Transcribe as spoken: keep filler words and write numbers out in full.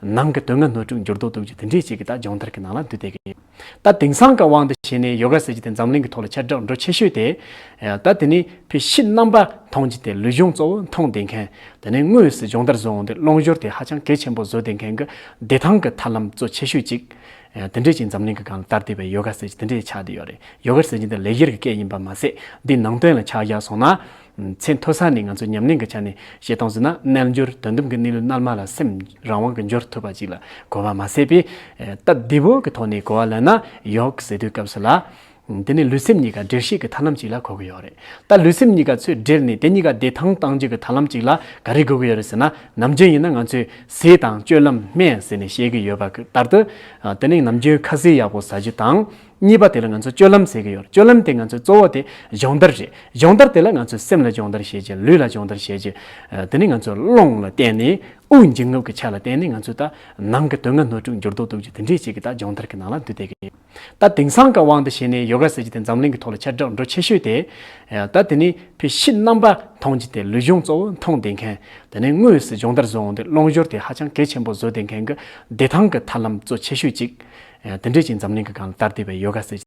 ནང་གི་དོན་ལྔ་སྣོད་དྲུག་འགྱུར་ལྡོག་གཏོང་རྒྱུ་དེ་འདྲའི་ཅིག་གི་ད་སྦྱོང་བརྡར་གྱི་ནང་ལ་འདུས་བསྡད་ཀྱི་ཡོད། ད་དེང་སང་གི་དབང་དུ་བྱས་ནས་ཡོ་ག་ཟེར་རྒྱུ་དེ་འཛམ་གླིང་གི་ཐོག་ལ་ཁྱབ་བསྒྲགས་འགྲོ་ཆེ་ཤོས་དེ། ད་དེ་ནི་ཕི་ཕྱི་རྣམ་པ་མཐོང་རྒྱུ་དེ་ལུས་གཞུང་གཙོ་བོ་མཐོང་བསྡད་མཁན། དེ་ནས་དངོས་སུ་སྦྱོང་བརྡར་བཟོ་འོང་དུས་རླུང་སྦྱོར་དེ་ཧ་ཅང་གལ་ཆེན་པོ་བཟོ་བསྡད་མཁན་གྱི་བདེ་ཐང་གི་ཐབས་ལམ་གཙོ་ཆེ་ཤོས་ཅིག་དེ་འདྲས་ཅིག་འཛམ་གླིང་གི་སྒང་ལ་དར་བསྡད་པའི་ཡོ་ག་ཟེར་རྒྱུ་དེ་འདྲས་ཆགས་བསྡད་ཡོད་རེད། ཡོ་ག་ཟེར་རྒྱུ་འདི་ལེགས་སྦྱར་གྱི་སྐད་ཡིན་པ་མ་ཟད། འདིའི་ནང་དོན་ལ་ཆ་བཞག་སོང་ན། ཚེ་མཐོ་ས་ནས་ང་ཚོ་ཉམས་ལེན་གྱི་ཆ་ནས་བཤད་སྟངས་ཟེར་ན། རྣལ་འབྱོར་དོན་དམ་གྱི་གནས་ལུགས་རྣལ་མ་ལ་སེམས་རང་དབང་གིས་འབྱོར་ཐུབ་པ་ཅིག་ལ་གོ་བ་མ་ཟད་པས། ད་འདི་བོ་གི་ཐོག་ནས་གོ་བ་ལེན་ན་ཡོག་ཟེར་དུས་སྐབས་སུ་ལ། དེ་ནི་ལུས་སེམས་གཉིས་ཀ་འབྲེལ་བཤད་ཀྱི་ཐབས་ལམ་ཅིག་ལ་གོ་གི་ཡོད་རེད། ད་ལུས་སེམས་གཉིས་ཀ་ཚུར་འབྲེལ་ནས་དེ་གཉིས་ཀ་བདེ་ཐང་གཏང་རྒྱུ་གི་ཐབས་ལམ་ཅིག་ལ་ག་རེ་དགོས་ཀྱི་ཡོད་རེད་ཟེར་ན། ནམ་རྒྱུན་ཡིན་ན་ང་ཚོས་ཟས་དང་སྤྱོད་ལམ་སྨན་ཟེར་ནས་བཤད་ཀྱི་ཡོད་པ་གི་ལྟར་དུ། དེ་ནི་ནམ་རྒྱུན་ཁ་ཟས་ཡག་པོ་ཟ་རྒྱུ་དང་། གཉིས་པ་དེ་ལ་ང་ཚོ་སྤྱོད་ལམ་ཟེར་གྱི་ཡོད། སྤྱོད་ལམ་དེ་ང་ཚོའི་གཙོ་བོ་དེ་སྦྱོང་བརྡར་རེད། སྦྱོང་བརྡར་དེ་ལ་ང་ཚོའི་སེམས་ལ་སྦྱོང་བརྡར་བྱེད་རྒྱུ། ལུས་ལ་སྦྱོང་བརྡར་བྱེད་རྒྱུ། དེ་ནི་ང་ཚོའི་རླུང་ལ་བརྟེན་ནས་དབུགས་འབྱིན་རྔུབ་ཀྱི་ཆ་ལ་བརྟེན་ནས་ང་ཚོས་ད་ནང་གི་དོན་ལྔ་སྣོད་དྲུག་འགྱུར་ལྡོག་གཏོང་རྒྱུ་དེ་འདྲས་ཅིག་གི་ད་སྦྱོང་བརྡར་གྱི་ནང་ལ་འདུས་བསྡད་ཀྱི་ཡོད། ད་དེང་སང་གི་དབང་དུ་བྱས་ནས་ཡོ་ག་ཟེར་རྒྱུ་དེ་འཛམ་གླིང་གི་ཐོག་ལ་ཁྱབ་བསྒྲགས་འགྲོ་ཆེ་ཤོས་དེ། ད་དེ་ནི་ཕི་ཕྱི་རྣམ་པ་མཐོང་རྒྱུ་དེ་ལུས་གཞུང་གཙོ་བོ་མཐོང་བསྡད་མཁན། དེ་ནས་དངོས་སུ་སྦྱོང་བརྡར་བཟོ་འོང་དུས་རླུང་སྦྱོར་དེ་ཧ་ཅང་གལ་ཆེན་པོ་བཟོ་བསྡད་མཁན་གྱི་བདེ་ཐང་གི་ཐབས་ལམ་གཙོ་ཆེ་ཤོས་ཅིག་དེ་འདྲས་ཅིག་འཛམ་གླིང་གི་སྒང་ལ་དར་བསྡད་པའི་ཡོ་ག་ཟེར་རྒྱུ་